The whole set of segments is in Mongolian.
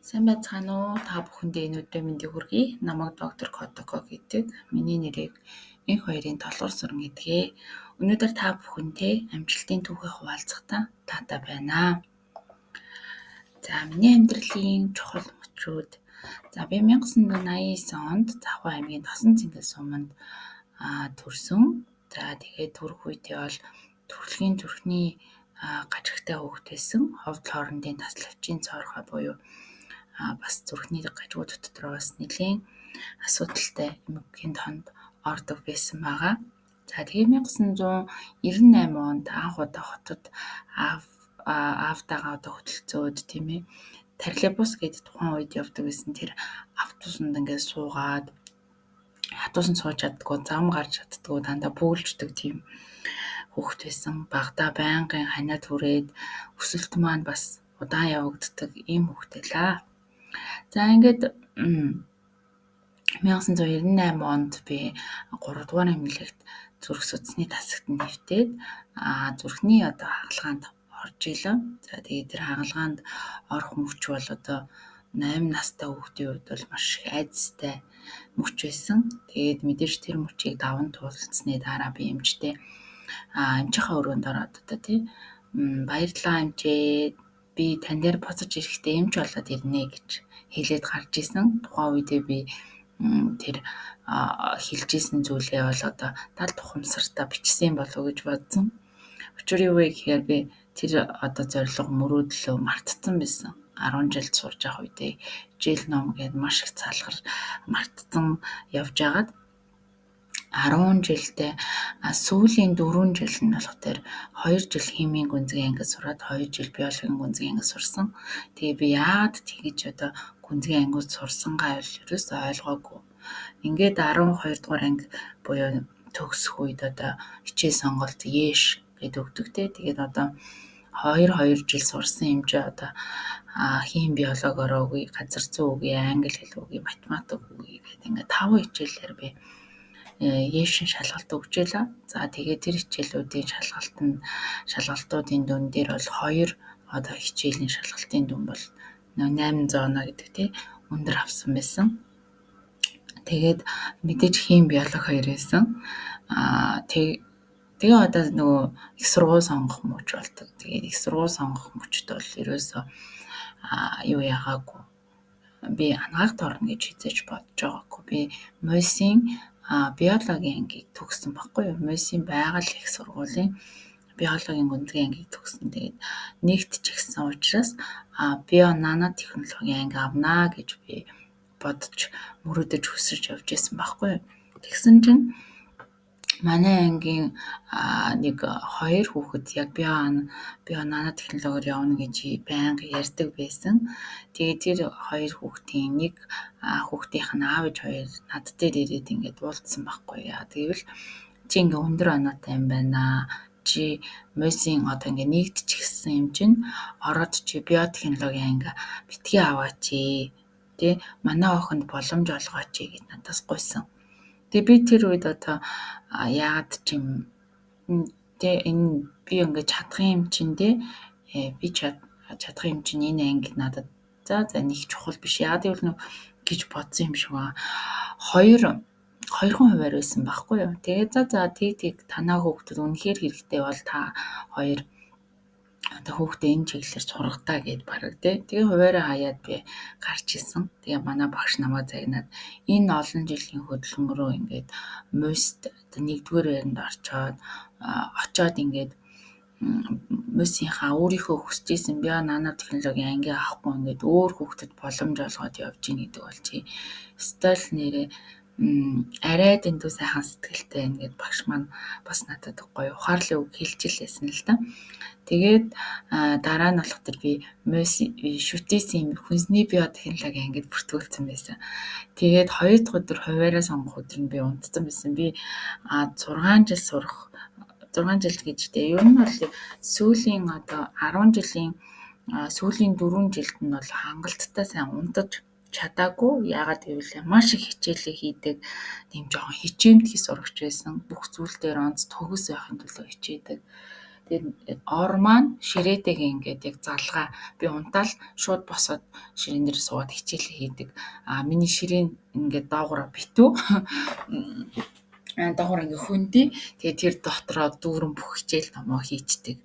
Сайн байцгаана уу? Та бүхэндээ энэ өдрийн мэндийг хүргэе. Намайг доктор Котоко гэдэг. Миний нэрийг энх хоёрын толгор сүрэн гэдгээ. Өнөөдөр та бүхэнтэй амжилтын түүхээ хуваалцахдаа таатай байна. За, миний амьдралын чухал мөчүүд. За, би 1989 онд Завхаа аймгийн Тосон цэнгэл суманд төрсөн. За, тэгээд төрөх үедээ бол төрөлхийн зүрхний гажигтай хүүхэд байсан. Ховдол хоорондын таславчийн цоорхой буюу бас зүрхний гажигуй дотор бас нэлээн асуудалтай эмгэгийн тонд ордог байсан байгаа. За, тэгээд 1998 онд анх удаа хотод аавтайгаа одоо хөтөлцөөд, тийм ээ, троллейбус гэдэг тухайн үед явдаг байсан тэр автобусанд ингээд суугаад хатуусан сууж чаддаггүй, зам гарч чаддаггүй, дандаа бөөлждөг тийм хүүхэд байсан. Багадаа байнгын ханиа түрээд өсөлт маань бас удаан явагддаг ийм хүүхэд байлаа. За, ингээд 1998 онд би 3 дугаар эмнэлэгт зүрх судасны тасагт нэвтээд зүрхний одоо хагалгаанд орж илээ. За, тэгээд тэр хагалгаанд орох мөч бол одоо 8 настай хүүхдийн хувьд бол маш их айдастай мөч байсан. Тэгээд мэдээж тэр мөчийг даван туулсны дараа би эмчтэй эмчийнхээ өрөөнд ороод одоо тий баярлалаа эмчээ, би тань дээр буцаж ирэхдээ эмч болоод ирнэ гэж хэлээд гарч исэн. Тухайн үедээ би тэр хэлж исэн зүйлээ бол одоо тал тухамсартай бичсэн болов уу гэж бодсон. Учир юу вэ гэхээр би тэр одоо зорилго мөрөөдлөө мартцсан байсан. 10 жил сурж явах үедээ хичээл ном гээд маш их залхар мартцсан явж байгаад 10 жилдээ сүүлийн 4 жил нь болох тэр 2 жил химийн гүнзгий ангид сураад 2 жил биологийн гүнзгий ангид сурсан. Тэгээ би яагаад тэгэж одоо гүнзгий ангиуд сурсангаа бол ерөөсөө ойлгоогүй. Ингээд 12 дугаар анги буюу төгсөх үед одоо хичээл сонголт ЕШ гэдэг өгдөг те. Тэгээд одоо 2 2 жил сурсан хэмжээ одоо хим биологоороо үгүй, газар зүй үгүй, англи хэл үгүй, математик үгүй гэдэг ингээд 5 хичээлээр би ЕШ-ийн шалгалт өгч байлаа. За, тэгээд тэр хичээлүүдийн шалгалт нь шалгалтуудын дүн дээр бол 2 одоо хичээлийн шалгалтын дүн бол 8 зоно гэдэг тий өндөр авсан байсан. Тэгээд мэдээж хим биологи хоёр байсан. Тэгээ одоо нөгөө их сургууль сонгох мөч болдог. Тэгээд их сургууль сонгох мөчд бол ерөөсөө юу яагаагүй. Би анагаахт орно гэж хэзээ ч бодож байгаагүй. Би МУС-ийн биологийн ангийг төгссөн баггүй юу? МУС-ийн байгаль их сургуулийн биологийн гүнзгий ангийг төгссөн. Тэгээд нэгт ч гэсэн учраас био нано технологийн анги авнаа гэж би бодож мөрөөдөж хүсэж явж исэн баггүй юу? Тэгсэн чинь манай ангийн нэг 2 хүүхэд яг био нано технологиор явна гэж байнга ярьдаг байсан. Тэгээд тэр 2 хүүхдийн нэг хүүхдийнх нь аав ээж хоёр над дээр ирээд ингээд уулзсан байхгүй яа. Тэгвэл чи ингээ өндөр оноотой юм байна. Чи МУС-ийн одоо ингээ нэгдчихсэн юм чинь ороод чи биотехнологийн анги битгий аваач ээ. Тэ манай охинд боломж олгооч ээ гэж надаас гуйсан. Тэгээ би тэр үед одоо яагаад ч юм тэ энэ би ингээд чадах юм чинь тэ би чадах юм чинь энэ анги надад за нэг чухал биш. Яагаад гэвэл нөө гэж бодсон юм шиг ба. Хоёрхан хувиар байсан байхгүй юу. Тэгээ за тэг танаа хүүхдүүд үнэхээр хэрэгтэй бол та хоёр одоо хүүхдээ энэ чиглэлээр сургадаа гэд бараг тий. Тэгээ хувиараа хаяад би гарч исэн. Тэгээ манай багш намайг загнаад энэ олон жилийн хөдөлмөрөө ингээд МУС-т одоо 1-р байранд очоод ингээд МУС-ийнхаа өөрийнхөө хүсэж исэн био нано технологийн анги авахгүй ингээд өөр хүүхдэд боломж олгоод явж гин гэдэг бол чи стол нэрээ арай дэндүү сайхан сэтгэлтэй ингээд багш маань бас надад гоё ухаарлын үг хэлж илээсэн л да. Тэгээд дараа нь болох тэр би МУС шүтээсийн хүнсний биотехнологийн ангид бүртгүүлсэн байсан. Тэгээд 2 дахь өдөр хувиараа сонгох өдөр нь би унтсан байсан. Би 6 жил сурах 6 жил гэж тэ ер нь бол сүүлийн одоо 10 жилийн сүүлийн 4 жилд нь бол хангалттай сайн унтаж чадаагүй. Яагаад гэвэл маш их хичээлээ хийдэг, тийм жоохон хичээмтгий сурагч байсан. Бүх зүйл дээр онц төгс байхын төлөө хичээдэг. Тэгээд ор маань ширээтэйгээ ингээд яг залгаа би унтаал шууд босоод ширээн дээр суугаад хичээлээ хийдэг. А миний ширээн ингээд доогуур битүү. Доогуур ингээ хөндөй. Тэгээд тэр дотроо дүүрэн бүх хичээл номоо хийчдэг.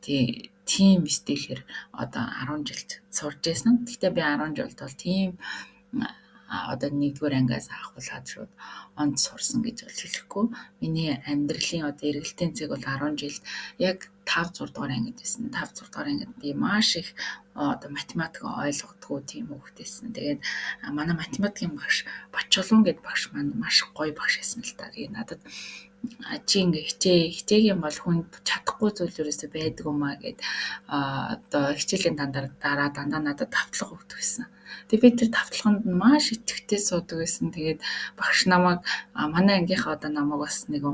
Тэгээ тийм стилээр одоо 10 жилд сурж байсан. Гэхдээ би 10 жилд бол тийм одоо 1-р ангиас ахуулаад шууд онд сурсан гэж бол хэлэхгүй. Миний амьдралын одоо эргэлтийн цэг бол 10 жилд яг 5 6 дугаар ангид байсан. 5 6 дугаар ангид би маш их одоо математик ойлгодгоо тийм хүүхэд байсан. Тэгээд манай математикийн багш Бачулуун гэдэг багш маань маш гоё багш байсан л та. Тэгээд надад чи ингээ хичээх юм бол хүнд чадахгүй зүйл ерөөсөө байдаг юм а гэд одоо хичээлийн дараа дандаа надад давтлага өгдөг байсан. Тэгээд би тэр давтлаганд нь маш идэвхтэй суудаг байсан. Тэгээд багш намайг манай ангийнхаа одоо намайг бас нэг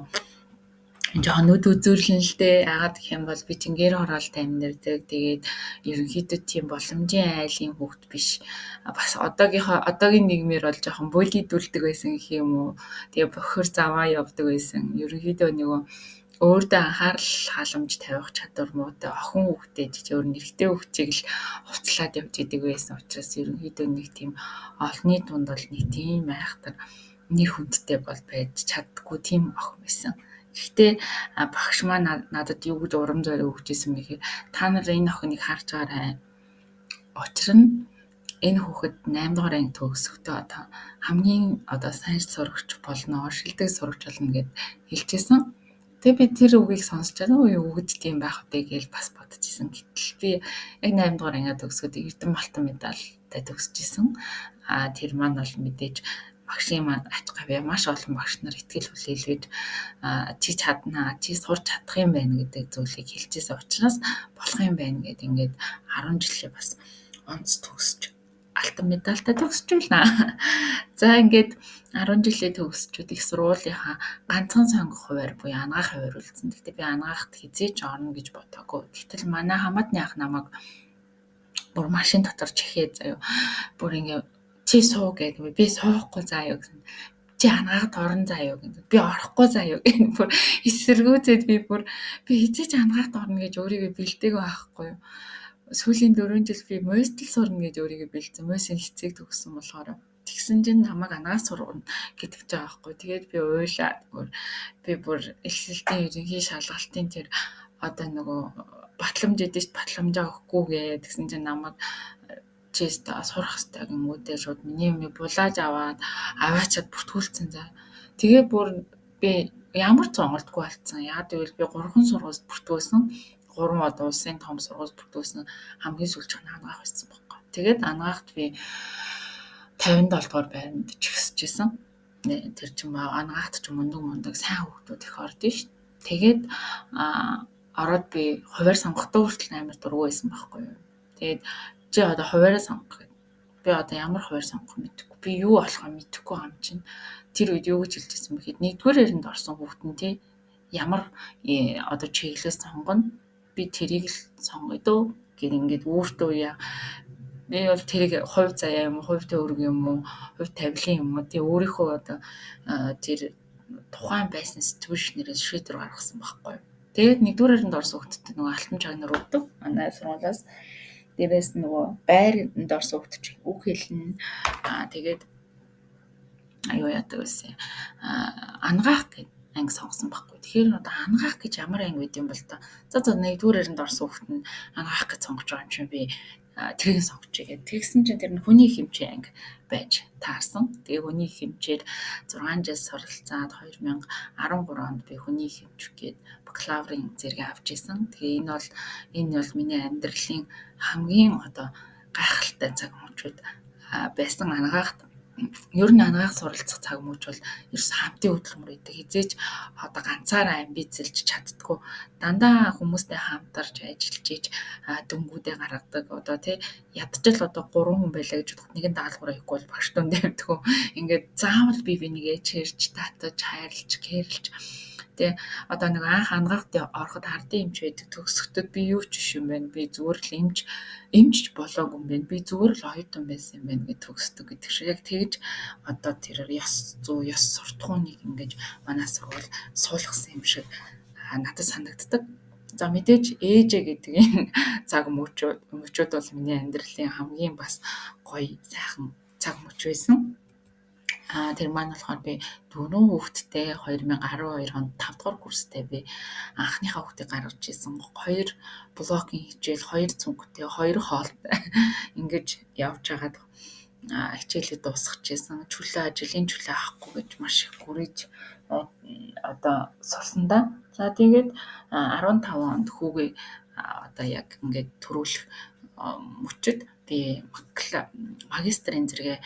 жоохон нүд үзүүрлэн л дээ. Яагаад гэх юм бол би чинь гэр хороолтой амьдардаг. Тэгээд ерөнхийдөө тийм боломжийн айлын хүүхэд биш. Бас одоогийн нийгмээр бол жоохон бөөлийдүүлдэг байсан гэх юм уу. Тэгээ бохир заваа явдаг байсан. Ерөнхийдөө нөгөө өөртөө анхаарал халамж тавих чадвар муутай охин хүүхдээ ч өөр нэрхтээ хүүхчийг л хувцлаад явж идэг байсан учраас ерөнхийдөө нэг тийм олонний дунд бол нэг тийм айхтар нэр хүндтэй бол байж чаддаггүй тийм охин байсан. Гэхдээ багш маань надад юу гэж урам зориг өгч исэн бэ гэхээр та нар энэ охиныг харж байгаарай. Учир нь энэ хүүхэд 8 дугаар анги төгсөхдөө одоо хамгийн одоо сайн сурагч болно, шилдэг сурагч болно гэд хэлжсэн. Тэгээ би тэр үгийг сонсч байгаа юу гэж тийм байх вэ гэж бас бодож исэн. Гэтэл би яг 8 дугаар ангиа төгсөхөд Эрдэм алтан медальтай төгсөж исэн. А тэр маань бол мэдээж багшийн маань ач гавьяа маш олон багш нар итгэл хүлээлгэж чи чаднаа, чи сурч чадах юм байна гэдэг зүйлийг хэлжсэн учраас болох юм байна гэд ингээд 10 жилээ бас онц төгсөж алтан медальтай төгсөж байлаа. За ингээд 10 жилээ төгсчүүд их сургуулийнхаа ганцхан сонгох хуваар буюу анагаах хуваар үлдсэн. Гэхдээ би анагаахт хэзээ ч орно гэж бодоагүй. Гэтэл манай хамаатны ах намайг бүр машин дотор чихээ заяа. Бүр ингээд чи суу гэдэг. Би суухгүй заа юу гэсэн. Чи анагаахт орно заа юу гэдэг. Би орохгүй заа юу гэдэг. Бүр эсэргүүцээд би бүр би хэзээ ч анагаахт орно гэж өөрийгөө бэлдээгүй байхгүй юу. Сүүлийн 4 жил би мостл сурна гэж өөрийгөө бэлдсэн. Мосын хэцээг төгссөн болохоор тэгсэн чинь намайг анагаах сурна гэдэг ч байгаа байхгүй. Тэгээд би уйлаад бүр би бүр элсэлтийн ерөнхий шалгалтын тэр одоо нөгөө батламж эдэж батламжаа өгөхгүйгээ тэгсэн чинь намайг чи сурах хэрэгтэй гингүүдээ шууд миний юмыг булааж аваад аваачаад бүртгүүлсэн за. Тэгээ бүр би ямар ч сонголтгүй болцсон. Яг гэвэл би 3 сургуульд бүртгүүлсэн. 3 одоо улсын том сургууль бүртгүүлсэн. Хамгийн сүүлчийнх нь анагаах байсан байхгүй. Тэгээд анагаахт би 57 дугаар байранд чигсэжсэн. Тэр чинь анагаахт ч мундаг сайн хүүхдүүд их ордон шүү. Тэгээд ороод би хуваар сонгохдоо хүртэл амар дургүй байсан байхгүй юу. Тэгээд чи одоо хуваараа сонгох гэдэг. Би одоо ямар хуваар сонгох мэдэхгүй. Би юу болохоо мэдэхгүй юм чинь. Тэр үед юу гэж хэлжсэн бэ гэхэд нэгдүгээр эрэнд орсон хүүхэд нь тий ямар одоо чиглэлээс сонгоно. Би тэрийг л сонгоё дөө гэх ингээд өөртөө яа би бол тэрийг хувь заяа юм уу, хувь төвөрг юм уу, хувь тавилын юм уу тий өөрийнхөө одоо тэр тухайн байсан сэтгүүлчнэрээс шийдвэр гаргасан байхгүй юу. Тэгээд нэгдүгээр эрэнд орсон хүүхдэд нөгөө алтан чагнар өгдөг. Манай сургуулиас дээрээс нөгөө байранд орсон хүүхд чинь үг хэлнэ. Аа тэгээд аюу яадаг байсан. Анагаах гэдэг анги сонгосон байхгүй. Тэгэхээр одоо анагаах гэж ямар анги байд юм бол та. За нэгдүгээр эрэнд орсон хүүхэд нь анагаах гэж сонгож байгаа юм чинь би тэрийг сонгочих гээд. Тэгсэн чинь тэр нь хүний хэмжээ анги байж таарсан. Тэгээ хүний хэмжээр 6 жил суралцаад 2013 онд би хүний хэмж гээд бакалаврын зэрэг авч исэн. Тэгээ энэ бол миний амьдралын хамгийн одоо гайхалтай цаг мөчүүд байсан. Анагаахт ер нь анагаах суралцах цаг мөч бол ерөөс хамтын хөдөлмөр гэдэг. Хизээж одоо ганцаараа амбицлж чаддаггүй. Дандаа хүмүүстэй хамтарч ажиллаж ийж дүнгүүдээ гаргадаг. Одоо тий ядчил одоо 3 хүн байлаа гэж бодоход нэг нь даалгавраа хийхгүй бол багш дүнд тавьдаг. Ингээд заавал би бинийгээ чирч, татаж, хайрлж, кэрлж тий одоо нэг анх анагаахт ороход хардын эмч байдаг. Төгсөхдөө би юу ч биш юм байна. Би зүгээр л эмч болоогүй юм байна. Би зүгээр л оюутан байсан юм байна гэж төгсдөг гэдэг шиг. Яг тэгж одоо тэр ёс зүй, ёс суртахууныг ингэж манай сургууль суулгасан юм шиг надад санагддаг. За мэдээж ээжээ гэдэг энэ цаг мөчүүд бол миний амьдралын хамгийн бас гоё сайхан цаг мөч байсан. Тэр маань болохоор би 4 хүүхэдтэй 2012 онд 5 дугаар курстэй би анхныхаа хүүхдийг гаргаж ирсэн. 2 блокийн хичээл, 2 цүнхтэй, 2 хоолтой ингэж явж хагаад хичээлээ дуусгаж ирсэн. Чөлөө ажлын чөлөө авахгүй гэж маш их гүрэж одоо сурсандаа. За тэгээд 15 онд хүүгээ одоо яг ингээд төрүүлэх мөчөд би магистрийн зэрэгээ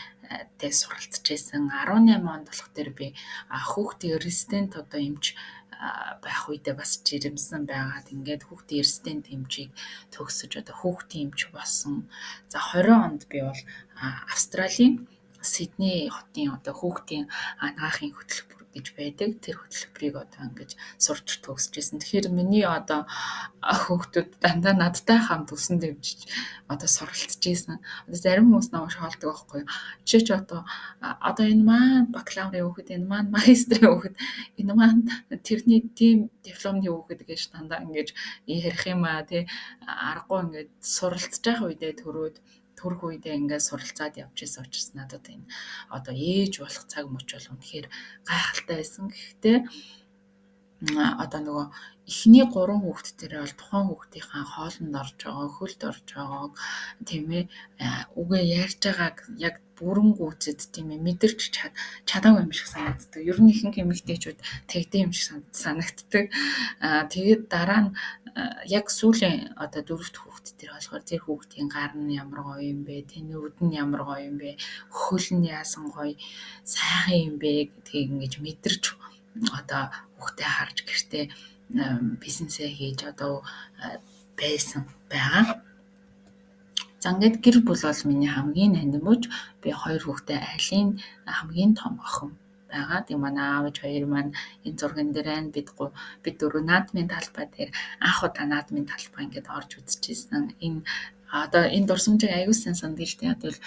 суралцж байсан. 18 онд болох дээр би хүүхдийн резидент одоо эмч байх үедээ бас жирэмсэн байгаад ингээд хүүхдийн резидент эмчийг төгсөж одоо хүүхдийн эмч болсон. За 20 онд би бол Австралийн Сидней хотын одоо хүүхдийн анагаахын хөтөлбөр гэж байдаг. Тэр хөтөлбөрийг одоо ингэж сурч төгсөж байсан. Тэгэхээр миний одоо хүүхдүүд дандаа надтай хамт өсөн дэмжиж одоо суралцж байсан. Одоо зарим хүмүүс намайг шоолдог байхгүй юу? Жишээ чи одоо энэ маань бакалаврын хүүхэд, энэ маань магистрийн хүүхэд, энэ маань тэрний тийм дипломны хүүхэд гэж дандаа ингэж ярих юм аа тий. Аргагүй ингээд суралцж байгаа үедээ төрөөд төрөх үедээ ингээд суралцаад явж исэн учраас надад энэ одоо ээж болох цаг мөч бол үнэхээр гайхалтай байсан. Гэхдээ одоо нөгөө эхний 3 хүүхэд дээр бол тухайн хүүхдийнхаа хоолнд орж байгаа, хөлд орж байгааг тийм үгээ ярьж байгааг яг бүрэн гүйцэд тийм мэдэрч чадаагүй юм шиг санагддаг. Ер нь ихэнх эмэгтэйчүүд тэгдэм юм шиг санагддаг. Тэгээд дараа нь яг сүүлийн одоо 4-р хүүхэд дээр болохоор тэр хүүхдийн гар нь ямар гоё юм бэ, тэнүүд нь ямар гоё юм бэ, хөл нь яасан гоё сайхан юм бэ гэдгийг ингэж мэдэрч одоо хүүхдээ харж гэртээ бизнесээ хийж одоо байсан байгаа. За ингээд гэр бүл бол миний хамгийн нандин мөч. Би 2 хүүхдээ айлын хамгийн том охин байгаа. Тэгээ манай аав ээж хоёр маань энэ зурган дээр байна. Бид дөрөв наадмын талбай дээр анх удаа наадмын талбай ингээд орж үзчихсэн. Энэ одоо энэ дурсамжийг аягүй сайн сандаг шүү дээ. Тэгвэл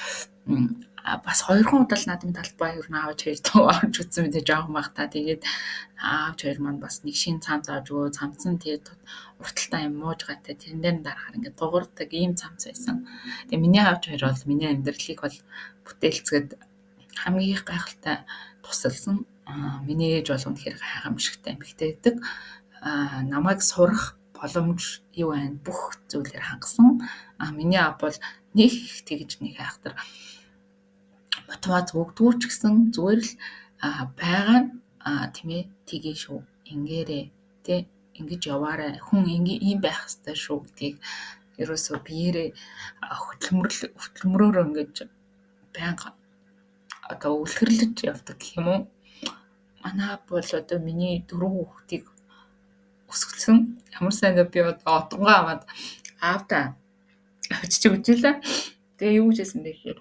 бас 2хан удаа л наадмын талбай ер нь аав ээж хоёр орж үзсэн мэдээ жоохон байх та. Тэгээд аав ээж хоёр маань бас нэг шинэ цамц авч өгөө. Цамц нь тэгээд урталтаа юм муужгаатай тэрэн дээр нь дарахаар ингээд дуурдаг ийм цамц байсан. Тэгээд миний аав ээж хоёр бол миний амьдралыг бол бүтээлцгээд хамгийн их гайхалтай тусалсан. Миний ээж бол үнэхээр гайхамшигтай эмэгтэй байдаг. Намайг сурах боломж юу байна бүх зүйлээр хангасан. Миний аав бол нэг их тэгж нэг айхтар мотивац өгдгүү ч гэсэн зүгээр л байгаа нь тийм тгий шүү. Ингээрээ тий ингэж яваарай. Хүн ийм байх ёстой шүү гэдгийг ерөөсөө биеэрээ хөдөлмөрөөрөө ингэж байнга одоо үлгэрлэж явдаг гэх юм уу. Манай бол одоо миний 4 хүүхдийг өсгөлсөн. Ямар сайн би одоо отгонгоо аваад аавдаа авчиж өгч илээ. Тэгээ юу гэж хэлсэн бэ гэхээр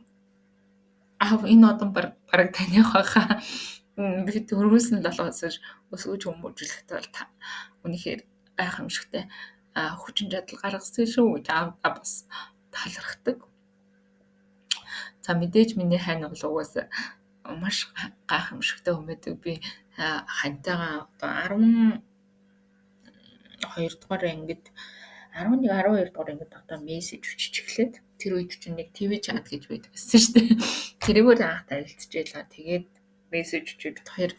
аав энэ одон бараг таних байхаа. Би дөрвөөс нь 7-оос өсгөж хүмүүжүүлэхдээ бол та үнэхээр гайхамшигтай хүчин чадал гаргасан шүү гэж аавдаа бас талархдаг. За мэдээж миний хань бол угаасаа маш гайхамшигтай хүн байдаг. Би хантайгаа одоо 12 дугаар ангид 11 12 дугаар ангид одоо мессеж өчиж эхлээд тэр үед чинь нэг TV chat гэж байдаг гэсэн шүү дээ. Тэрийгээр анх танилцчихлаа. Тэгээд мессеж өчиж бид хоёр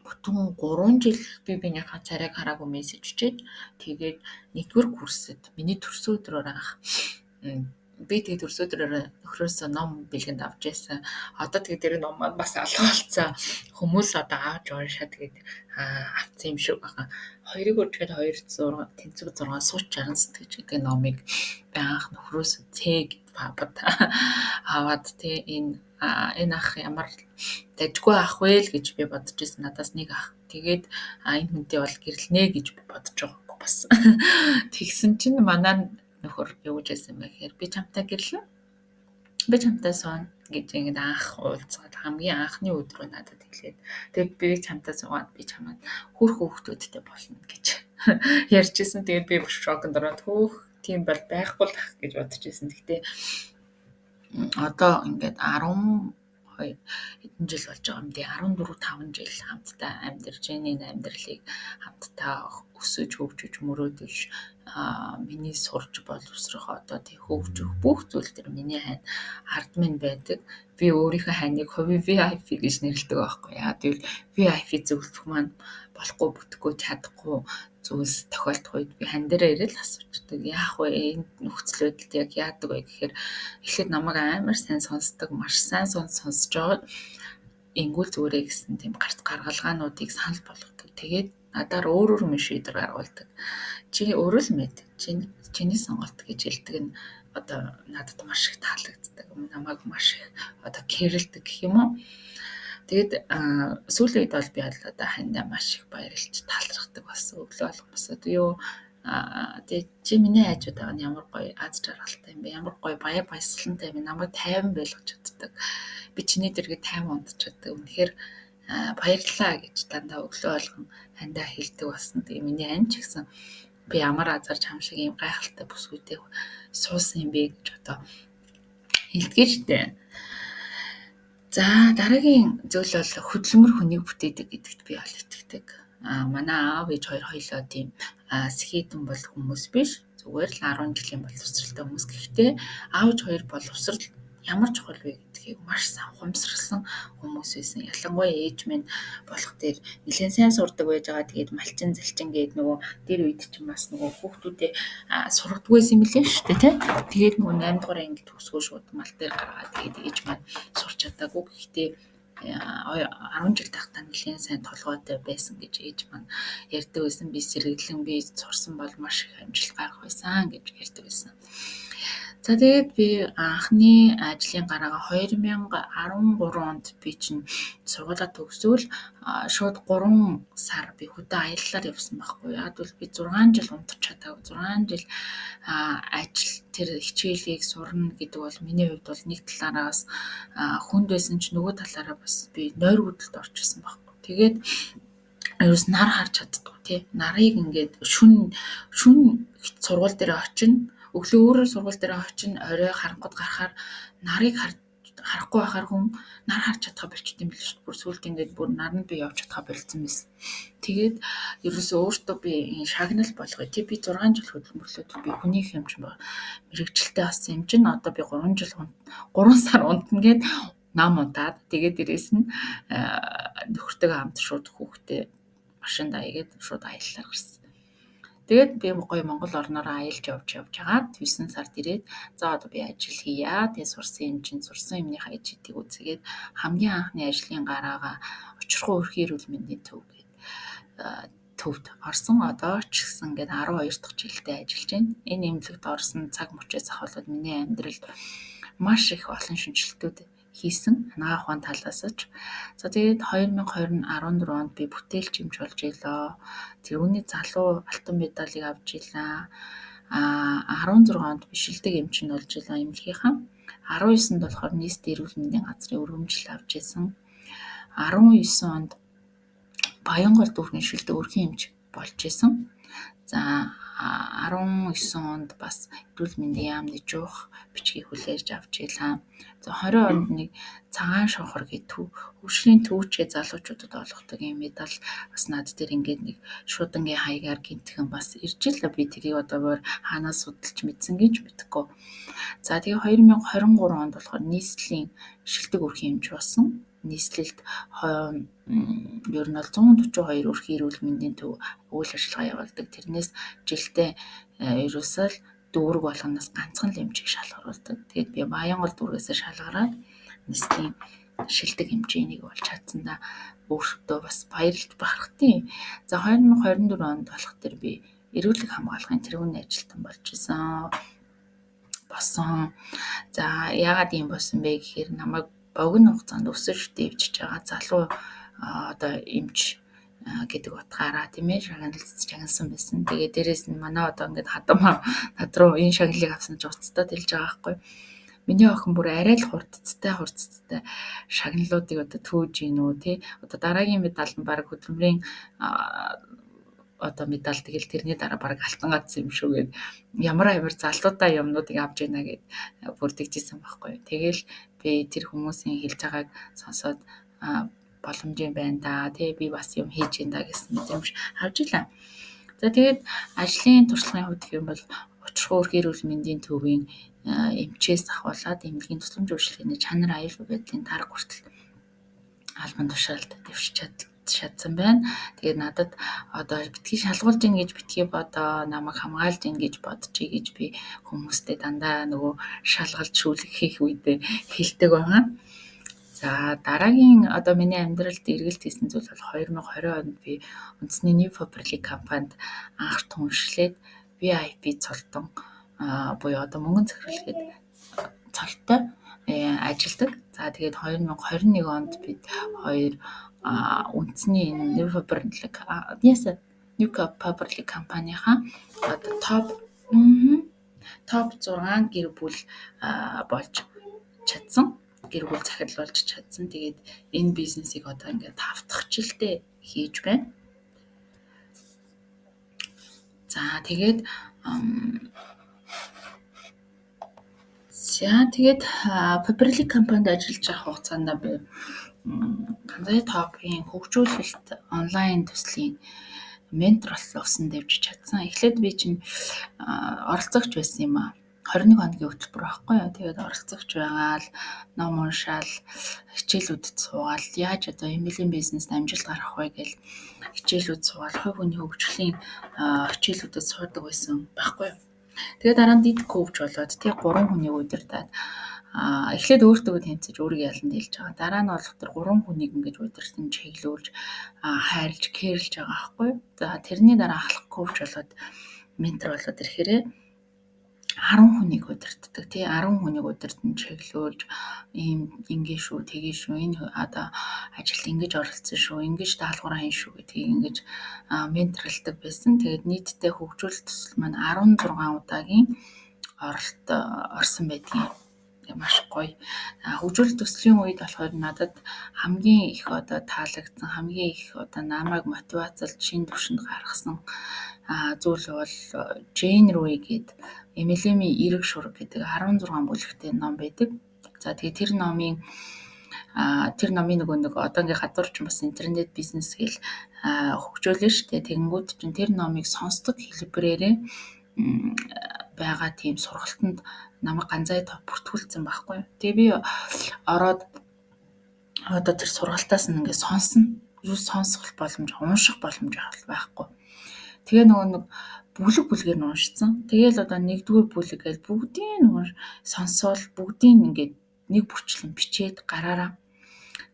бүтэн 3 жил би биенийхээ царайг хараагүй мессеж өчээд тэгээд 1-р курсэд миний төрсөн өдрөөр анх би тэгээд төрсөн өдрөөр нөхрөөсөө ном бэлгэнд авч байсан. Одоо тэгээд тэр ном маань бас алга болцсон. Хүмүүс одоо авч уншаад тэгээд авцсан юм шиг байгаа. 2-ыг үржихэд 2 6 тэнцвэр 6 сууч 60 сэтгэж гэдэг номыг би анх нөхрөөсөө цэг пабад аваад тий энэ ах ямар дажгүй ах вэ л гэж би бодож байсан. Надаас нэг ах. Тэгээд энэ хүнтэй бол гэрлэнэ гэж би бодож байгаагүй бас. Тэгсэн чинь манай нөхөр юу гэж хэлсэн бэ гэхээр би чамтай гэрлэнэ. Би чамтай сууна гэж ингээд анх уулзгаад хамгийн анхны өдрөө надад хэлээд тэгээд би чамтай суугаад би чамд хөрх хүүхдүүдтэй болно гэж ярьж исэн. Тэгээд би шоконд ороод хөөх тийм бол байхгүй л ах гэж бодож исэн. Гэхдээ одоо ингээд 12 Хэдэн жил болж байгаа юм дээ. 14 5 жил хамтдаа амьдарч энэ амьдралыг хамтдаа өсөж хөгжиж мөрөөдөж миний сурч боловсрох одоо тэг хөгжих бүх зүйл төр миний хань ард минь байдаг. Би өөрийнхөө хайныг хувийн VIP гэж нэрлэдэг байхгүй. Яагаад гэвэл VIP зөвлөх маань болохгүй бүтэхгүй чадахгүй зүйлс тохиолдох үед би хан дээрээ ирэл асуучдаг. Яах вэ? Энэ нөхцөл байдалд яг яадаг вэ гэхээр эхлээд намайг амар сайн сонсдог, маш сайн сонсож байгаад ингүүл зүгээрээ гэсэн тийм гарц гаргалгаануудыг санал болгодог. Тэгээд надаар өөр өөр минь шийдвэр гаргуулдаг. Чи өөрөө л мэд. Чиний сонголт гэж хэлдэг нь одоо надад маш их таалагддаг. Намайг маш их одоо кэрэлдэг гэх юм уу. Тэгээд сүүлийн үед бол би одоо хандаа маш их баярлж талархдаг болсон. Өглөө болгон юу тэгээд чи миний хажууд байгаа нь ямар гоё аз жаргалтай юм бэ? Ямар гоё баяр баясгалантай юм бэ? Намайг тайван байлгаж чаддаг. Би чиний дэргэд тайван унтж чаддаг. Үнэхээр баярлалаа гэж дандаа өглөө болгон хандаа хэлдэг болсон. Тэгээ миний ань ч гэсэн би ямар азар чам шиг ийм гайхалтай бүсгүйтэй суусан юм бэ гэж одоо хэлдэг штэ. За дараагийн зүйл бол хөдөлмөр хүнийг бүтээдэг гэдэгт би бол итгэдэг. Манай аав ээж хоёр хоёлоо тийм сэхэтэн бол хүмүүс биш. Зүгээр л 10 жилийн боловсралтай хүмүүс. Гэхдээ аав ээж хоёр боловсрал ямар чухал вэ гэдгийг маш сайн ухамсарласан хүмүүс байсан. Ялангуяа ээж минь болох дээр нэлээд сайн сурдаг байж байгаа. Тэгээд малчин залчин гээд нөгөө тэр үед чинь бас нөгөө хүүхдүүдээ сургадаг байсан юм лээ шүү дээ, тэ. Тэгээд нөгөө 8 дугаар анги төгсгөө шууд мал дээр гаргаад тэгээд ээж маань сурч чадаагүй. Гэхдээ 10 жил байхдаа нэлээд сайн толгойтой байсан гэж ээж маань ярьдаг байсан. Би сэргэлэн би сурсан бол маш их амжилт гаргах байсан гэж ярьдаг байсан. За тэгээд би анхны ажлын гараагаа 2013 онд би чинь сургуулаа төгсөөл шууд 3 сар би хөдөө аяллаар явсан байхгүй. Яг бол би 6 жил унтаж чадаагүй. 6 жил ажил тэр хичээлийг сурна гэдэг бол миний хувьд бол нэг талаараа бас хүнд байсан ч нөгөө талаараа бас би нойргүйдэлд орчихсон байхгүй. Тэгээд ерөөс нар харж чаддгүй тий. Нарыг ингээд шүн сургууль дээр очино. Өглөө өөрөө сургууль дээр очино, орой харангуйд гарахаар нарыг харахгүй байхаар хүн нар харж чадхаа болчихд юм билээ шүү. Бүр сүүлд ингээд бүр наранд би явж чадхаа болцсон байсан. Тэгээд ерөөсөө өөртөө би шагнал болгоё. Тий би 6 жил хөдөлмөрлөөд би хүнийх юм чинь мэрэгчлээ болсон юм чинь одоо би 3 жил 3 сар унтна гэд нам унтаад тэгээд дээрээс нь нөхөртөөгөө хамт шууд хүүхдээ машинд аягаад шууд аяллаар гарсан. Тэгээд би гоё Монгол орноороо аялж явж явжгаад 9 сард ирээд за одоо би ажил хийя. Тэгээд сурсан юм чинь сурсан юмныхаа ижидийг үзгээд хамгийн анхны ажлын гараагаа Учирхуу өрхийн эрүүл мэндийн төв гээд төвд орсон. Одоо ч гэсэн ингээд 12 дахь жилдээ ажиллаж байна. Энэ эмнэлэгт орсон цаг мөчөөс ахуулаад миний амьдралд маш их олон шинэчлэлтүүд хийсэн. Анагаах ухаан талаас ч. За тэгээд 2014 онд би бүтээлч эмч болж илоо. Тэрүүний залуу алтан медалийг авч илаа. 16 онд би шилдэг эмч нь болж илаа эмнэлгийнхаа. 19-нд болохоор нийслэлийн эрүүл мэндийн газрын өргөмжлөл авч исэн. 19 онд Баянгол дүүргийн шилдэг өрхийн эмч болж исэн. За 19 онд бас эрүүл мэндийн яамны жуух бичгийг хүлээж авч илаа. За 20 онд нэг цагаан шонхор гэдэг хөгжлийн төвчгээ залуучуудад олгодог юм медаль бас над дээр ингээд нэг шуудангийн хаягаар гинтхэн бас ирж л би тэрийг одоо бүр хаанаас судалж мэдсэн гэж мэдэхгүй. За тэгээ 2023 онд болохоор нийслэлийн шилдэг өрхийн эмч болсон. Нийслэлд ер нь бол 142 өрхийн эрүүл мэндийн төв үйл ажиллагаа явуулдаг. Тэрнээс жилдээ ерөөсөө л дүүрэг болгоноос ганцхан л эмчийг шалгаруулдаг. Тэгээд би Баянгол дүүргээс шалгараад нийслэлийн шилдэг эмчийн нэг болж чадсандаа өөртөө бас баярлж бахархтیں۔ За 2024 онд болох тэр би эрүүлэг хамгаалахын тэргүүний ажилтан болж исэн. Болсон. За яагаад ийм болсон бэ гэхээр намайг богино хугацаанд өсөж дэвжиж байгаа залуу одоо эмч гэдэг утгаараа тийм ээ шагналсан байсан. Тэгээ дээрэс нь манай одоо ингээд хадам над руу энэ шагналыг авсан ч уцтай тэлж байгаа байхгүй. Миний охин бүр арай л хурдцтай шагналуудыг одоо төөж гин үү тий. Одоо дараагийн медаль нь баг хөдөлмөрийн одоо медаль тэгэл тэрний дараа баг алтан гадсан юм шүү гэд ямар амар залуудаа юмнуудыг авч ийна гэд бүр тэгжсэн байхгүй. Тэгэл би Би тэр хүмүүсийн хэлж байгааг сонсоод боломж юм байна да. Тий, би бас юм хийж ин да гэсэн мэдрэмж авч илаа. За тэгээд ажлын туршлагын хувьд гэх юм бол Учирхуу гэр бүл мэндийн төвийн эмчээс ахуулаад эмнэлгийн тусламж үйлчилгээний чанар аюулгүй байдлын дарга хүртэл албан тушаалд дэвшиж чадсан байна. Тэгээд надад одоо битгий шалгуулж ийн гэж битгий бодоо, намайг хамгаалж ийн гэж бодчихъя гэж би хүмүүстэй дандаа нөгөө шалгалт шүүлэг хийх үедээ хэлдэг байгаа. За дараагийн одоо миний амьдралд эргэлт хийсэн зүйл бол 2020 онд би үндэсний New Faberlic компанид анх түншлээд VIP цолтон буюу одоо мөнгөн захирал гээд цолтой ажилладаг. За тэгээд 2021 онд бид хоёр үндэсний New Faberlic New Faberlic компанийнхаа одоо топ 6 гэр бүл болж чадсан. Гэр бүл захирал болж чадсан. Тэгээд энэ бизнесийг одоо ингээд 5 дахь жилдээ хийж байна. За тэгээд Faberlic компанид ажиллаж байх хугацаанд би Ганцай топын хөгжүүлэлт онлайн төслийн ментор болсон дэвжиж чадсан. Эхлээд би чинь оролцогч байсан юм аа. 21 хоногийн хөтөлбөр байхгүй юу. Тэгээд оролцогч байгаа л ном уншаал, хичээлүүдэд суугаал, яаж одоо MLM бизнест амжилт гаргах вэ гэл хичээлүүд суугаал, хувь хүний хөгжлийн хичээлүүдэд суудаг байсан байхгүй юу. Тэгээд дараа нь дид коуч болоод тий 3 хүнийг удирдаад эхлээд өөртөө тэмцэж өөрийгөө ялан дийлж байгаа. Дараа нь болох тэр 3 хүнийг ингэж удирдан чиглүүлж, хайрлж, кэрлж байгаа байхгүй юу. За тэрний дараа ахлах коуч болоод ментор болоод ирэхээрээ 10 хүнийг удирддаг тий 10 хүнийг удирдан чиглүүлж ийм ингэ шүү тгий шүү энэ одоо ажилд ингэж оролцсон шүү ингэж даалгавраа хийн шүү гэдгийг ингэж менторлдог байсан. Тэгээд нийтдээ хөгжүүлэлт төсөл маань 16 удаагийн оролт орсон байдгийн. Маш гоё. Хөгжүүлэлт төслийн үед болохоор надад хамгийн их одоо таалагдсан, хамгийн их одоо намайг мотивацлж шин түвшинд гаргасан зүйл бол Jane Roy гээд MLM-ийн эрэг шураг гэдэг 16 бүлэгтэй ном байдаг. За тэгээ тэр номын нөгөө нэг одоо ингээ гадуур чинь бас интернет бизнес гээл хөгжөөлөө штэ. Тэгэнгүүт чинь тэр номыг сонсдог хэлбэрээрээ байгаа тийм сургалтанд намайг Ганцай топ бүртгүүлсэн байхгүй. Тэгээ би ороод одоо тэр сургалтаас нь ингээ сонсно. Юу сонсох боломж, унших боломж байхгүй. Тэгээ нөгөө нэг бүлэг бүлгээр нь уншицсан. Тэгээл одоо нэгдүгээр бүлэг гэж бүгдийг нь сонсоол бүгдийг ингээд нэг бүрчлэн бичээд гараараа.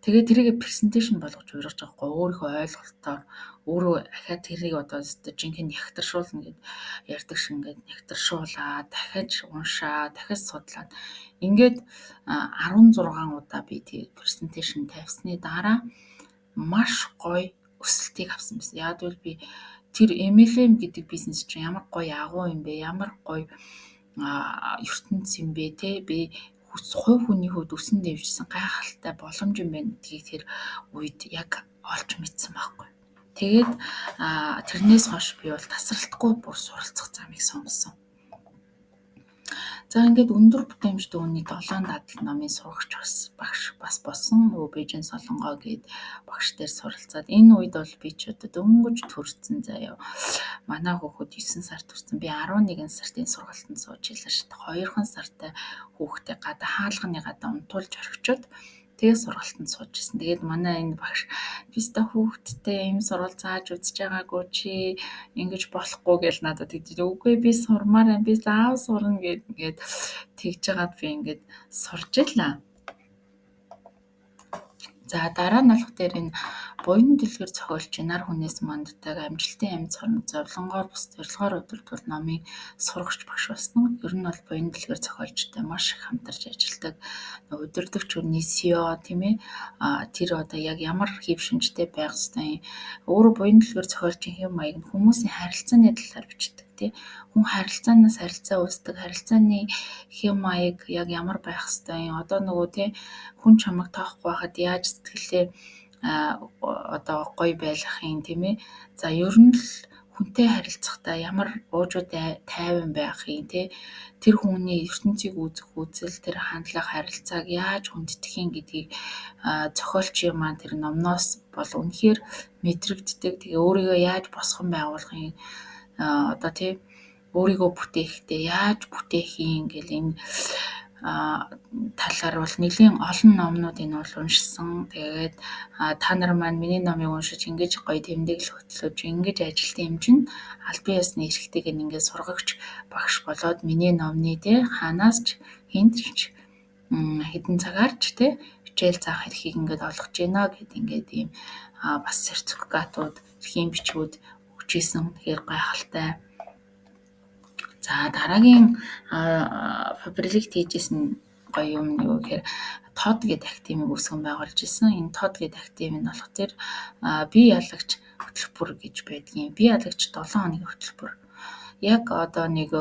Тэгээ тэрийг презентацийн болгож ургаж байгаа хгүй өөрийнхөө ойлголтоор өөрөө ахиад тэрийг одоо жинхэнэ нягтаршуулна гэд ярьдаг шиг ингээд нягтаршуулаад дахиад уншаа, дахиад судлаад ингээд 16 удаа би тэр презентацийн тавьсны дараа маш гоё өсөлтийг авсан байсан. Яг бол би тэр MLM гэдэг бизнес чинь ямар гоё агуу юм бэ? Ямар гоё ертөнц юм бэ те? Би хувь хүний хувьд өсөн дэвжсэн гайхалтай боломж юм байна гэдгийг тэр үед яг олж мэдсэн байхгүй. Тэгээд тэрнээс хойш би бол тасралтгүй бүр суралцах замыг сонгосон. За ингээд өндөр бүтээмжтэй хүний 7 дадал номын сурагч бас багш бас болсон. Нөгөө Бээжин Солонгоо гээд багш дээр суралцаад энэ үед бол би ч одоо дөнгөж төрсөн заяа. Манай хүүхэд 9 сар төрсөн. Би 11 сард энэ сургалтанд сууж илаа шүү дээ. 2 сартай хүүхдээ гадаа хаалганы гадаа унтуулж орхичод тэгээ сургалтанд сууж исэн. Тэгээд манай энэ багш би өстой хүүхэдтэй ийм сургалт зааж үзэж байгаагүй чи ингэж болохгүй гэж надад тэгж үгүй би сурмаар байна. Би заав сурна гэд ингээд тэгж жагаад би ингээд сурж илаа. За дараа нь болох дээр энэ буян дэлгэр зохиолч нар хүнээс манддаг амжилтын амьд сорно зовлонгоор бус зорилгоор удирдвал номын сурагч багш болсон. Ер нь бол буян дэлгэр зохиолчтой маш их хамтарч ажилладаг. Удирдагч хүний CEO тийм ээ. Тэр одоо яг ямар хэв шинжтэй байх ёстой юм. Өөрөө буян дэлгэр зохиолчийн хэв маяг нь хүмүүсийн харилцааны талаар бичдэг тий. Хүн харилцаанаас харилцаа үүсдэг. Харилцааны хэв маяг яг ямар байх ёстой юм. Одоо нөгөө тий хүн чамайг тоохгүй байхад яаж сэтгэлээ одоо гоё байлгах юм тийм ээ. За ер нь л Хүнтэй харилцахдаа ямар уужуу тайван байх юм те, тэр хүний ертөнцийг үзэх үзэл, тэр хандлага, харилцааг яаж хүндэтгэх юм гэдгийг зохиолчийн маань тэр номноос бол үнэхээр мэдрэгддэг. Тэгээ өөрийгөө яаж босгон байгуулах юм, одоо тий, өөрийгөө бүтээхдээ яаж бүтээх юм гэл энэ талаар бол нэлийн олон номнуудыг нь бол уншсан. Тэгээд та нар маань миний номыг уншиж ингэж гоё тэмдэглэл хөтлөж ингэж ажилтсан юм чинь албан ёсны эрхтэйг ингээд сургагч багш болоод миний номны тий хаанаас ч хинт ч хэдэн цагаар ч тий хичээл заах эрхийг ингээд олгож байна гэд ингээд ийм бас сертификатууд, эрхийн бичгүүд өгч исэн. Тэгэхээр гайхалтай. За дараагийн Faberlic хийжсэн гоё юм нь юу гэхээр TOD гэдэг академийг үүсгэн байгуулж исэн. Энэ TOD гэдэг академи нь болох тэр бие ялагч хөтөлбөр гэж байдгийн. Бие ялагч 7 хоногийн хөтөлбөр. Яг одоо нэг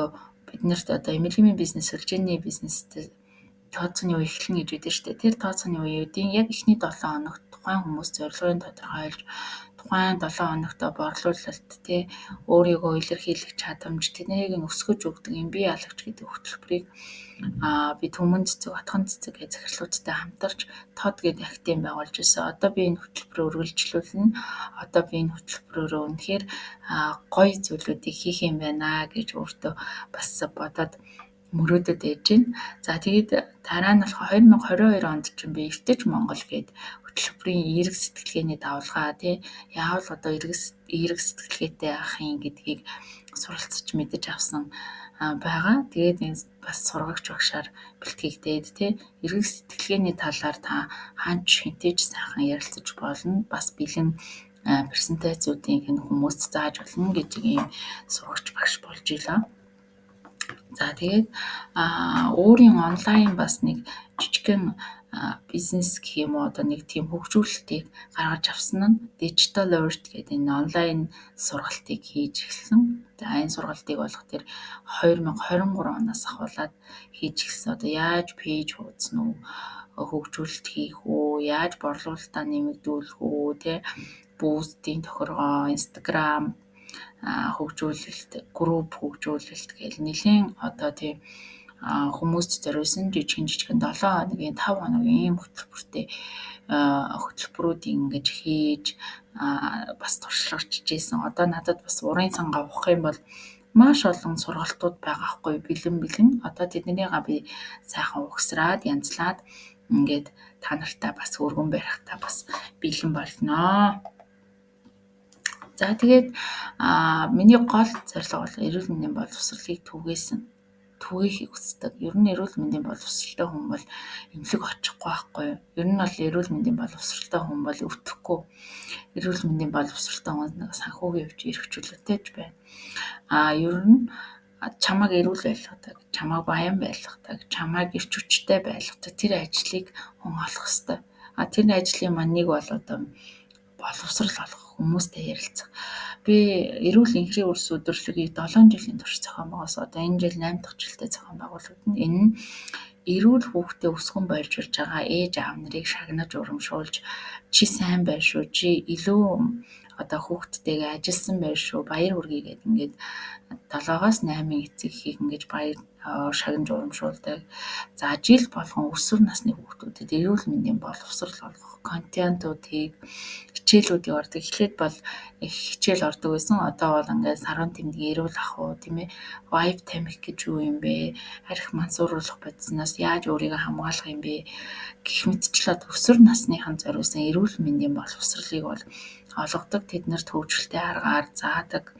биднэрт одоо эмнэлгийн бизнес, сүлжээний бизнестэй тооцооны үе эхэлнэ гэж байдаг шүү дээ. Тэр тооцооны үеүүдийн яг эхний 7 хоногт тухайн хүмүүс зорилгыг тодорхойлж, тухайн 7 хоногт борлуулалт тий өөрийгөө илэрхийлэх чадамж тэднийг нь өсгөж өгдөг юм бие ялагч гэдэг хөтөлбөрийг би Түмэн цэцэг, Отхон цэцэг гэх захирлуудтай хамтарч TOD гэдэг академи байгуулж ирсэн. Одоо би энэ хөтөлбөрөөр үргэлжлүүлнэ. Одоо би энэ хөтөлбөрөөрөө үнэхээр гоё зүйлүүдийг хийх юм байна гэж өөртөө бас бодоод мөрөөдөд байж байна. За тэгээд дараа нь болохоор 2022 онд чинь би Эртэж Монгол гээд хөтөлбөрийн эерэг сэтгэлгээний давлгаа тий яавал одоо эерэг сэтгэлгээтэй байх юм гэдгийг суралцж мэдэж авсан байгаа. Тэгээд энэ бас сургагч багшаар бэлтгэгдээд тий эерэг сэтгэлгээний талаар та хаач хэнтэй ч сайхан ярилцаж болно. Бас бэлэн презентацуудыг энэ хүмүүст зааж болно гэж ийм сургагч багш болж илаа. За тэгээд өөрийн онлайн бас нэг жижигхэн бизнес гэх юм уу одоо нэг тийм хөгжүүлэлтийг гаргаж авсан нь Digital Earth гэдэг энэ онлайн сургалтыг хийж эхэлсэн. За энэ сургалтыг болох тэр 2023 оноос ахуулаад хийж эхэлсэн. Одоо яаж пэйж хуудсан уу, хөгжүүлэлт хийх үү, яаж борлуулалтаа нэмэгдүүлэх үү, тэ бүүстийн тохиргоо, Instagram хөгжүүлэлт, групп хөгжүүлэлт гэл нэлийн одоо тийм хүмүүст зориулсан жижигэн 7 хоногийн 5 хоногийн ийм хөтөлбөртэй хөтөлбөрүүдийг ингэж хийж бас туршлагачж ийсэн. Одоо надад бас урын сангаа авах юм бол маш олон сургалтууд байгаа хгүй бэлэн бэлэн. Одоо тэднийгээ би сайхан угсраад янзлаад ингээд та нартай бас өргөн барихтаа бас бэлэн болноо. За тэгээд миний гол зорилго бол эрүүл мэндийн боловсролыг түгээхийг хүсдэг. Ер нь эрүүл мэндийн боловсролтой хүн бол эмнэлэг очихгүй байхгүй юу? Ер нь бол эрүүл мэндийн боловсролтой хүн бол өвдөхгүй. Эрүүл мэндийн боловсролтой хүн санхүүгийн хувьд эрх чөлөөтэй ч байна. Ер нь чамайг эрүүл байлгадаг, чамайг баян байлгадаг, чамайг эрч хүчтэй байлгадаг тэр ажлыг хүн олох ёстой. Тэр ажлын маань нэг бол одоо боловсрал олох, хүмүүстэй ярилцах. Би эрүүл энхрийн үрс өдөрлөгийг 7 жилийн турш зохион байгуулсан. Одоо энэ жил 8 дахь жилдээ зохион байгуулагдана. Энэ нь эрүүл хүүхдээ өсгөн бойжуулж байгаа ээж аав нарыг шагнаж урамшуулж, чи сайн байна шүү, чи илүү одоо хүүхдтэйгээ ажилласан байна шүү, баяр хүргэе гэд ингээд 7-оос 8-ын эцэг эхийг ингэж баяр шагнаж урамшуулдаг. За жил болгон өсвөр насны хүүхдүүдэд эрүүл мэндийн боловсрол олгох контентуудыг хичээлүүдийг ордог. Эхлээд бол их хичээл ордог байсан. Одоо бол ингээд сарван тэмдгийн эрүүл ах уу тийм вайп тамхи гэж юу юм бэ? Арх мансууруулах бодисноос яаж өөрийгөө хамгаалах юм бэ? Гэх мэтчлээд өсвөр насныхан зориулсан эрүүл мэндийн боловсролыг бол олгодог. Тэднэрт хөгжилтэй аргаар заадаг.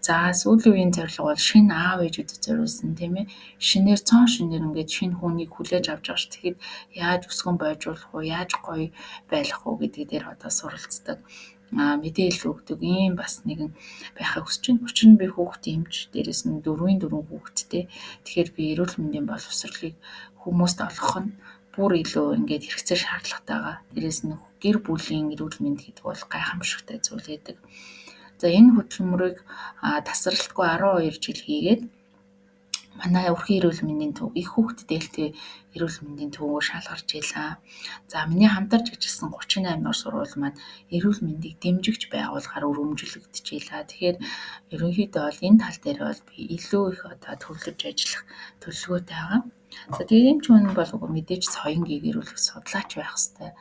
За сүүлийн үеийн зорилго бол шинэ аав ээжүүдэд зориулсан тийм. Шинээр цоон шинээр ингээд шинэ хүнийг хүлээж авч байгаа ш. Тэгэхэд яаж өсгөн бойжуулах уу, яаж гоё байлгах уу гэдэг дээр одоо суралцдаг, мэдээлэл өгдөг ийм бас нэгэн байхыг хүсэж байна. Учир нь би хүүхдийн эмч, дээрэс нь 4-ийн 4 хүүхэдтэй. Тэгэхээр би эрүүл мэндийн боловсролыг хүмүүст олгох нь бүр илүү ингээд хэрэгцээ шаардлагатай байгаа. Дээрэс нь гэр бүлийн эрүүл мэнд гэдэг бол гайхамшигтай зүйл гэдэг. За энэ хөтөлмөрийг тасралтгүй 12 жил хийгээд Манай өрхийн эрүүл мэндийн төв их хүүхдэд ээлтэй эрүүл мэндийн төвөөр шалгарч илаа. За миний хамтарч ажилласан 38 дугаар сургууль маань эрүүл мэндийг дэмжигч байгууллагаар өргөмжлөгдөж илаа. Тэгэхээр ерөнхийдөө бол энэ тал дээр бол би илүү их одоо төвлөрж ажиллах төлөвлөгөөтэй байгаа. За тэгээд ийм ч хүн бол мэдээж соён гэгэрүүлэх судлаач байх ёстой.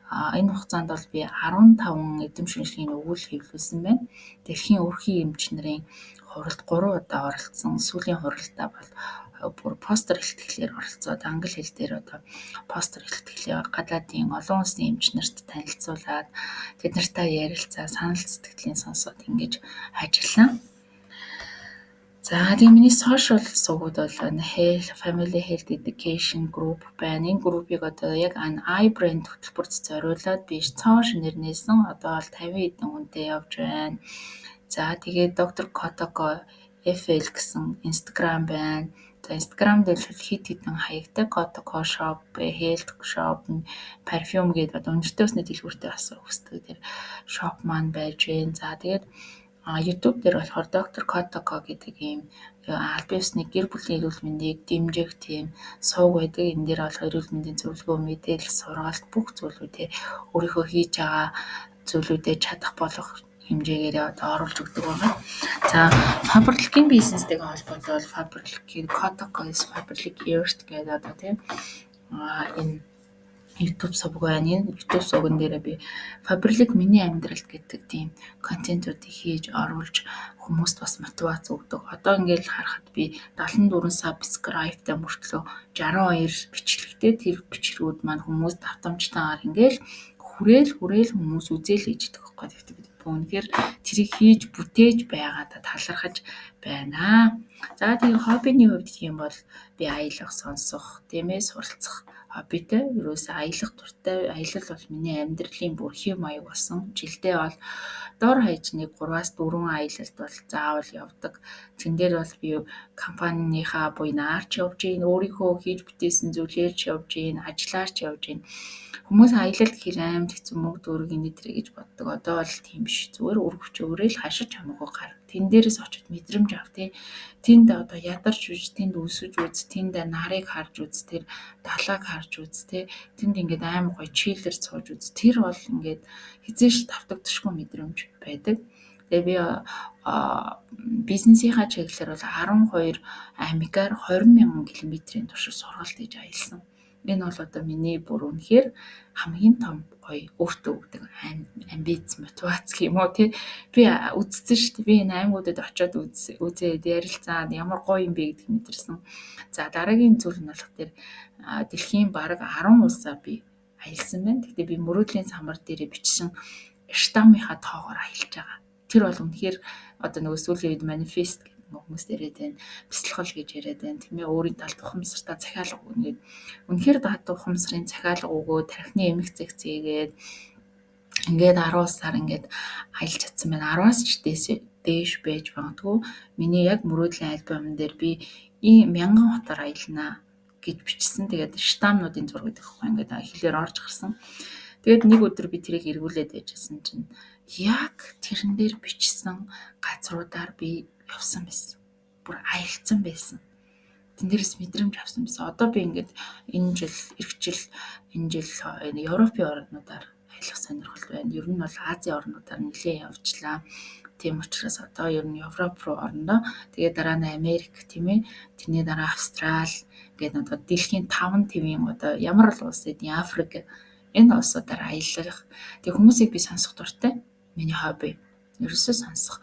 Энэ хугацаанд бол би 15 эрдэм шинжилгээний өгүүлэл хэвлүүлсэн байна. Дэлхийн өрхийн эмч нарын хуралд 3 удаа оролцсон. Сүүлийн хуралдаа бол бүр постэр илтгэлээр оролцоод англи хэл дээр одоо постэр илтгэлээ гадаадын олон улсын эмч нарт танилцуулаад тэд нартай ярилцаа, санал сэтгэлийн сонсоод ингэж ажиллана. За тэгээ миний social сувгууд бол Health Family Health Education Group байна. Энэ группийг одоо яг iBrand хөтөлбөрт зориулаад би цоон шинээр нээсэн. Одоо бол 50 хэдэн хүнтэй явж байна. За тэгээд Dr. Kotoko FL гэсэн Instagram байна. За Instagram дээр л хэд хэдэн хаягтай Kotoko Shop, Health Shop, Perfume гэдэг одоо өндөртэй усны дэлгүүртэй бас өсдөг тэр shop маань байж байна. За тэгээд YouTube дээр болохоор Dr. Kotoko гэдэг ийм албан ёсны гэр бүлийн эрүүл мэндийг дэмжих тийм сувг байдаг. Энэ дээр болохоор эрүүл мэндийн зөвлөгөө, мэдээлэл, сургалт бүх зүйлүүдээ өөрийнхөө хийж байгаа зүйлүүдээ чадах болох хэмжээгээр одоо оруулж өгдөг байгаа. За Faberlic-ийн бизнестэйгээ холбоотой бол Faberlic-ийн Kotoko is Faberlic Earth гэдэг одоо тийм энэ YouTube сувг байна. Энэ YouTube сувган дээрээ би Faberlic миний амьдралд гэдэг тийм контентуудыг хийж оруулж хүмүүст бас мотивац өгдөг. Одоо ингээд харахад би 74 subscribe-тай мөртлөө 62 бичлэгтэй тэр бичлэгүүд маань хүмүүс давтамжтайгаар ингээд хүрээл хүмүүс үзээл ээждэг байхгүй. Тэгэхээр би үнэхээр тэрийг хийж бүтээж байгаадаа талархаж байна. За тэгээ хоббиний хувьд гэх юм бол би аялах, сонсох, тийм суралцах хоббитой. Ерөөсөө аялах дуртай. Аялал бол миний амьдралын бүр хэв маяг болсон. Жилдээ бол дор хаяж нэг 3-4 аялалд бол заавал явдаг. Тэн дээр бол би компанийнхаа буйнаар ч явж гин, өөрийнхөө хийж бүтээсэн зүйлээр ч явж гин, ажиллаар ч явж гин. Хүмүүс аялал гэхээр аймаг хэцүү мөнгө төгрөг энэ тэрэ гэж боддог. Одоо бол тийм биш. Зүгээр өргөвч өөрөөл хашиж хамаагүй гар. Тэн дээрээс очиод мэдрэмж ав тий. Тэнд одоо ядарч үз, тэнд өсөж үз, тэнд нарыг харж үз, тэр далайг харж үз тий. Тэнд ингээд аймаг гоё чийлэр сууж үз. Тэр бол ингээд хизээш давтагдашгүй мэдрэмж байдаг. Тэгээ би бизнесийнхаа чиглэлээр бол 12 аймгаар 20 мянган километрийн туршид сургалт хийж аялсан. Энэ бол одоо миний бүр үнэхээр хамгийн том гоё өөртөө өгдөг амбиц, мотивац гэх юм уу тий. Би үзсэн шүү дээ. Би энэ аймагуудад очиод үзээд ярилцаад ямар гоё юм бэ гэдгийг мэдэрсэн. За дараагийн зүйл нь болох тэр дэлхийн бараг 10 улсаар би аялсан байна. Гэхдээ би мөрөөдлийн самар дээрээ бичсэн штамынхаа тоогоор аялж байгаа. Тэр бол үнэхээр одоо нөгөө сүүлийн үед манифест гэдэг хүмүүс яриад байна. Бясалгал гэж яриад байна. Тийм ээ, өөрийн талд ухамсартаа захиалга өгнө гээд. Үнэхээр дат ухамсарын захиалга өгөө, тархины эмх зэгцээгээд ингээд 10 улсаар ингээд аялж чадсан байна. 10-аас ч дээш байж магадгүй. Миний яг мөрөөдлийн альбом дээр би ийм мянган хотоор аялнаа гэж бичсэн. Тэгээд штамнуудын зураг гэдэг байхгүй ингээд хэлээр орж гарсан. Тэгээд нэг өдөр би тэрийг эргүүлээд байжсэн чинь яг тэрэн дээр бичсэн газруудаар би явсан байсан. Бүр аялцсан байсан. Тэн дээрээс мэдрэмж авсан байсан. Одоо би ингээд энэ жил, эх жил, энэ жил Европын орнуудаар аялах сонирхол байна. Ер нь бол Азийн орнуудаар нэлээд явжлаа. Тийм учраас одоо ер нь Европ руу орно. Тэгээ дараа нь Америк тийм ээ. Тэрний дараа Австрал ингээд одоо дэлхийн 5 твийн одоо ямар л улс эдийн Африк энэ улсуудаар аялах. Тэгээ хүмүүсийг би сонсох дуртай. Миний хобби. Ерөөсөө сонсох.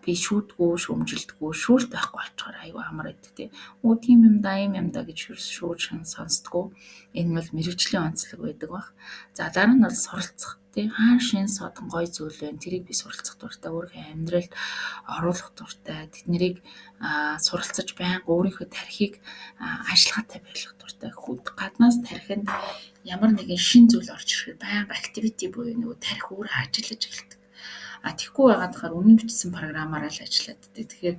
Би шүүдгүй, шүүмжилдэггүй, шүүлт байхгүй болчоор айгүй амар байдаг тий. Өө тийм юм да, ийм юм да гэж шүүж сонсдгоо. Энэ бол мэрэгжлийн онцлог байдаг баг. За дараа нь бол суралцах тий. Хаан шин содон гоё зүйл байна. Тэрийг би суралцах дуртай, өөрийнхөө амьдралд оруулах дуртай. Тэднийг суралцаж байнга өөрийнхөө тархийг ажиллагаатай байлгах дуртай. Гаднаас тархинд ямар нэгэн шин зүйл орж ирэхээр байнга activity буюу нөгөө тархи өөрөө ажиллаж эхэлдэг. А тэгэхгүй байгаад хахаар өмнө бичсэн програмаараа л ажиллаад байдаг. Тэгэхээр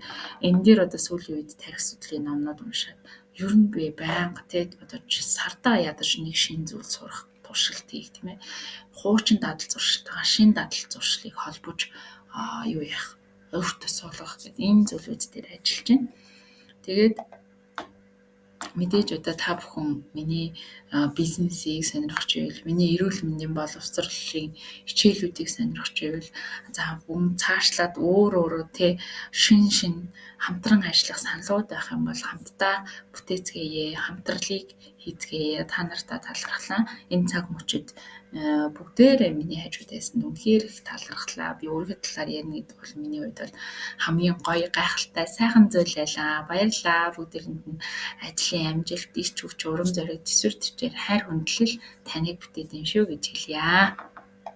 энэ дээр одоо сүүлийн үед тархи судлалын номнууд уншаад ер нь би байнга тий одоо сардаа ядаж нэг шин зүйл сурах туршилт хийх тийм ээ. Хуучин дадал зуршилтайгаа шин дадал зуршлыг холбож юу яах өөртөө суулгах гэдэг ийм зүйлүүд дээр ажиллаж байна. Тэгээд мэдээж одоо та бүхэн миний бизнесийг сонирхож байвал, миний эрүүл мэндийн боловсролын хичээлүүдийг сонирхож байвал, за бүн цаашлаад өөр өөрөө те шин хамтран ажиллах саналууд байх юм бол хамтдаа бүтээцгээе, хамтралыг хийцгээе. Та нартаа талархлаа. Энэ цаг мөчид бүгдээрээ миний хажууд байсан үнэхээр их талархлаа. Би өөрийнхөө талаар ярина гэдэг бол миний хувьд бол хамгийн гоё, гайхалтай, сайхан зүйл байлаа. Баярлалаа. Бүгдээрэнд нь ажлын амжилт, ич хүч, урам зориг, төсвөр төвчээр хайр хүндлэл таныг бүтээдэм шүү гэж хэлье.